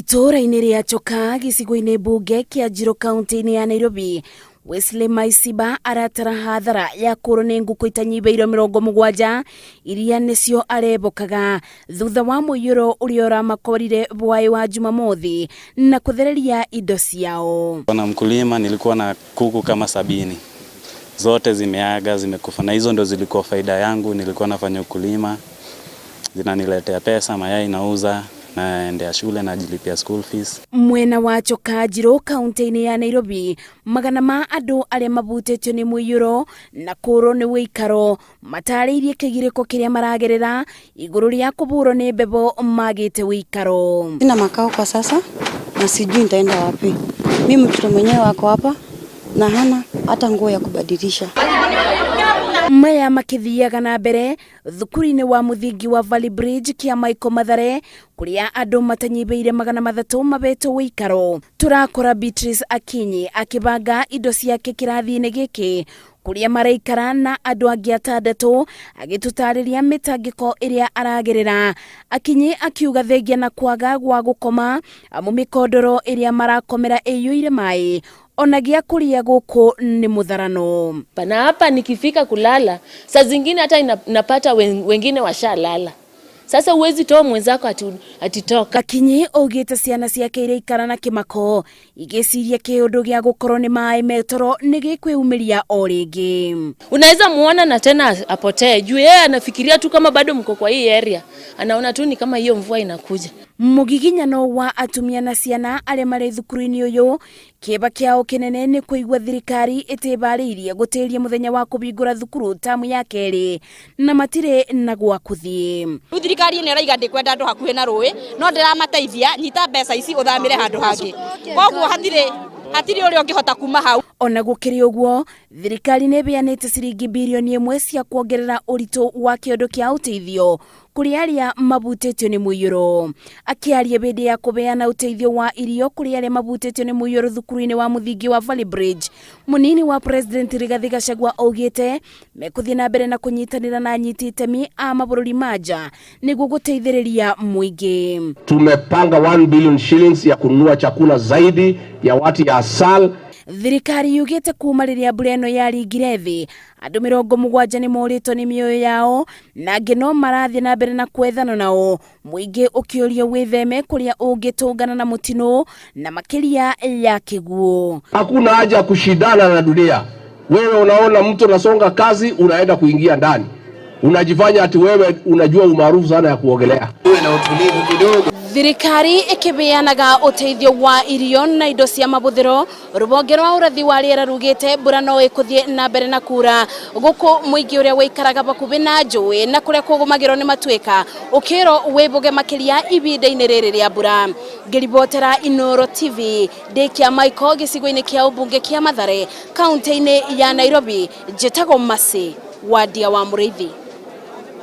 Itũũra-inĩ rĩa Chokaa gĩcigo-inĩ mbunge kĩa Njirũ kaunti-inĩ ya Nairobi, Wesley Maisiba aratara hathara ya kũũrwo nĩ ngũkũ itanyihĩire 70 iria nĩcio arebokaga thutha wa mũiyũro ũrĩa ũramakorire bwaĩ wa Jumamothi na kũthereria indo ciao. Na mkulima nilikuwa na kuku kama 70, zote zimeaga, zimekufa, na hizo ndo zilikuwa faida yangu. Nilikuwa nafanya ukulima, zinaniletea pesa, mayai nauza, naendea shule, najilipia school fees. Mwena wa Chokaa Njirũ kaunti-inĩ ya Nairobi, magana ma andũ arĩa mabutĩtio nĩ mũiyũro na kũũrwo nĩ wĩikaro matarĩirie kĩgirĩko kĩrĩa maragerera igũrũ rĩa kũbũrwo nĩ mbebo magĩte wĩikaro. Sina makao kwa sasa na sijui nitaenda wapi. Mimi mtoto mwenyewe wako hapa na hana hata nguo ya kubadilisha. Maya makĩthiaga na mbere thukuru-inĩ wa mũthingi wa Valley Bridge kĩa Michael Mathare, kũrĩa andũ matanyihĩire 300 mabetwo wĩikaro. Tũrakora Beatrice Akinyi akĩbanga indo ciake kĩrathi-inĩ gĩkĩ kũrĩa maraikara na andũ angĩ atandatũ, agĩtũtarĩria mĩtangĩko ĩrĩa aragerera. Akinyi akiuga thengia na kwaga gwa gũkoma, amu mĩkondoro ĩrĩa marakomera ĩiyũire maĩ, ona gĩa kũrĩa gũkũ nĩ mũtharano. Na hapa nikifika kulala saa zingine hata napata wengine washalala. Sasa huwezi toa mwenzako atitoka. Akinyi augĩte ciana ciake iraikara na kĩmako igĩciria kĩũndũ gĩa gũkorwo nĩ maĩ metoro nĩ gĩkwĩumĩria o rĩngĩ. Unaweza muona na tena apotee juu yeye anafikiria tu kama bado mko kwa hii area, anaona tu ni kama hiyo mvua inakuja. Mũgiginyano wa atumia na ciana arĩa marĩ thukuru-inĩ ũyũ, kĩeba kĩao kĩnene nĩ kũigua thirikari ĩtĩbarĩirie gũtĩria mũthenya wa kũhingũra thukuru tamu ya kerĩ na matirĩ na gwa kũthiĩ. Rĩu thirikari ĩno ĩraiga ndĩkwenda andũ hakuhĩ na rũĩ, no ndĩramateithia, nyita mbeca ici ũthamĩre handũ hangĩ, koguo hatirĩ ũrĩa ũngĩhota kuma hau. Ona gũkĩrĩ ũguo, thirikari nĩ ĩbeanĩte ciringi birioni 1 cia kuongerera ũritũ wa kĩondo kĩa ũteithio kũrĩ arĩa mabutĩtio nĩ mũiyũro. Akĩaria hĩndĩ ya kũbeana ũteithio wa irio kũrĩ arĩa mabutĩtio nĩ mũiyũro thukuru-inĩ wa mũthingi wa Valley Bridge, mũnini wa President Rigathi Gachagua augĩte mekũthiĩ na mbere na kũnyitanĩra na anyiti itemi a mabũrũri ma nja nĩguo gũteithĩrĩria mũingĩ. Tumepanga 1 billion shillings ya kununua chakula zaidi ya watu ya ASAL. Thirikari yugĩte kuma rĩrĩa mbura ĩno yaringire thĩ, andũ 70 nĩ morĩtwo nĩ mĩoyo yao na angĩ no marathiĩ na mbere na kwethana nao, mũingĩ ũkĩũrio wĩtheme kũrĩa ũngĩtũngana na mũtino na makĩria ya kĩguũ. Hakuna haja ya kushindana na dunia. Wewe unaona mtu anasonga kazi, unaenda kuingia ndani, unajifanya ati wewe unajua umaarufu sana ya kuogelea. Uwe na utulivu kidogo. Thirikari ĩkĩbeanaga ũteithio wa irio na indo cia mabũthĩro, rũhonge rwa ũrathi wa rĩera rugĩte mbura no ĩkũthiĩ na mbere na kura gũkũ mũingĩ ũrĩa wĩikaraga bakuhĩ na njũĩ na kũrĩa kũgũmagĩrwo nĩ matuĩka ũkĩrwo wĩbũge makĩria ihinda-inĩ rĩrĩ rĩa mbura. Ngĩribotera Inooro TV ndĩ Kĩamaiko gĩcigo-inĩ kĩa ũmbunge kĩa Mathare kaunti-inĩ ya Nairobi, njĩtagwo Mercy Wandia wa Mũrĩithi.